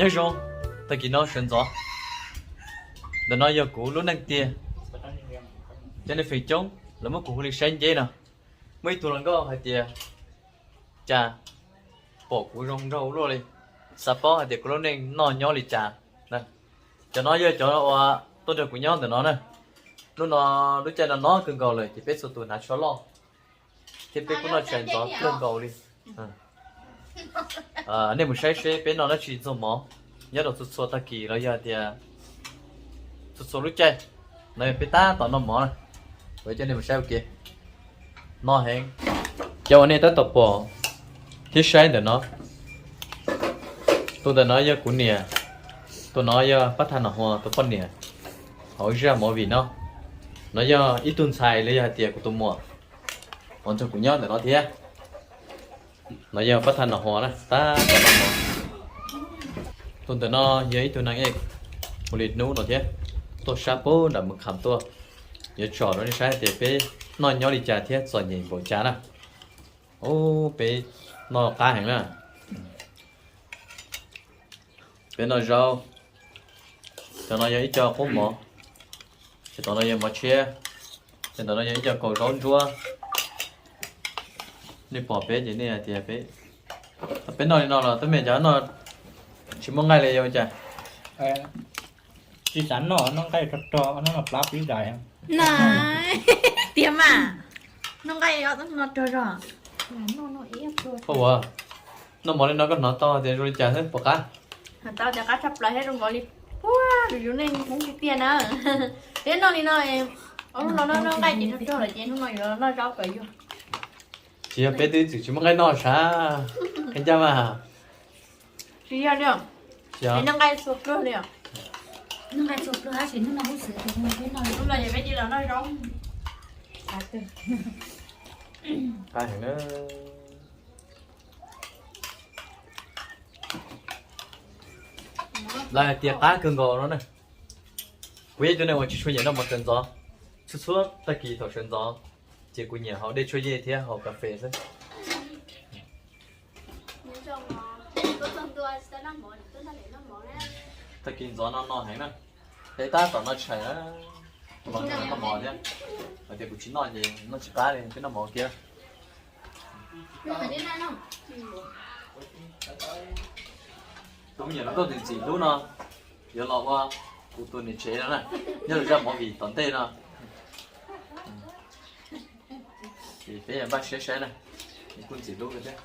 Nyob zoo, tag kis no sawv ntxov. Ntawm no yog kuv lub neej tiag. Cov neeg feem coob lawv muab kuv hu li Saib Nceb no. Muaj ib tug hluas nkauj hais tias, cas pom kuv zoo nraug luaj li, xav paub hais tias kuv lub neej noj nyob li cas. Cov no yog cov uas tuaj nrog kuv nyob ntawm no na. Hnub no lub caij no no kawg nkaus lawm ces peb txhua tus hnav tsho loj thiab peb kuj noj tshais ntxov kawg nkaus li. Nej mus saib seb peb noj dab tsi ntxuag mov nyob rau txhua txhua tag kis los yog tias txhua txhua lub caij. No yog peb tab tom noj mov na, kuv coj nej mus saib ua ke. No heev. Cov uas nej tab tom pom thiab saib ntawm no, tus ntawm no yog kuv niam, tus no yog Pab Thaj Nom Huas tus poj niam. Hauv zaj movie no, no yog ib tug ntxhais los yog hais tias kuv tus muam uas nrog kuv nyob ntawm no thiab. No yog Pab Thaj Nom Huas na, tab tom noj mov. Tus ntawm no yog ib tug neeg ej ua li hnub no thiab, tuaj sab pem nram Mus Kham tuaj. Yuav tsom rau nej saib tias peb noj nyob li cas thiab txom nyem npaum cas na. Ub, peb noj qab heev na. Peb noj zaub, cov no yog ib co qub mov, ces tom no yog mov tshiab, ces tom no yog ib co kaus zaub ntsuab. Nej pom peb ces nej hais tias peb, peb noj li no los twb me cov no tsis muaj nqaij li yuav ua cas? Tsis xav noj, noj nqaij rog rog, noj plab pib zais. Na, tiag mas, noj nqaij no rog zog. Ua, noj mov li no koj hnov tau tias zoo li cas thiab puas qab? Hnov tau tias qab tshaj plaws thiab zoo nkaus li puag yus lub neej Hmoob tiag tiag na. Peb noj li no, ob hnub no noj nqaij ces rog rog lawm ces hnub no yuav noj zaub kom yuag. Tsis yog peb twb txwm tsis muaj nqaij noj sav, qhia ncaj mas. Tsis yog li os. Noj nqaij txhua pluag li os. Noj nqaij txhua pluag tab sis hnub no hub xwm tus hnub no ces peb cia los noj zaub. Qab heev na. Lawv hais tias qab kawg nkaus no na. Kuv yog ib tug neeg uas tsis tshua nyiam noj mov sawv ntxov. Txhua txhua tag kis thaum sawv ntxov ces kuv nyiam haus dej tshuaj yej thiab haus kas fes xwb. Tag kis ntxov no no heev na. Peb tab tom noj tshais na, los noj mov thiab. Hais tias kuv tsis noj ces noj tsis qab li, peb noj mov kiag. Tus me nyuam hluas nkauj ntxim ntxim hlub no yuav los ua kuv tus niam tsev no na, nyob rau zaj movie tom ntej no. Ces peb npaj siab saib na, nws kuj ntxim hlub kawg thiab.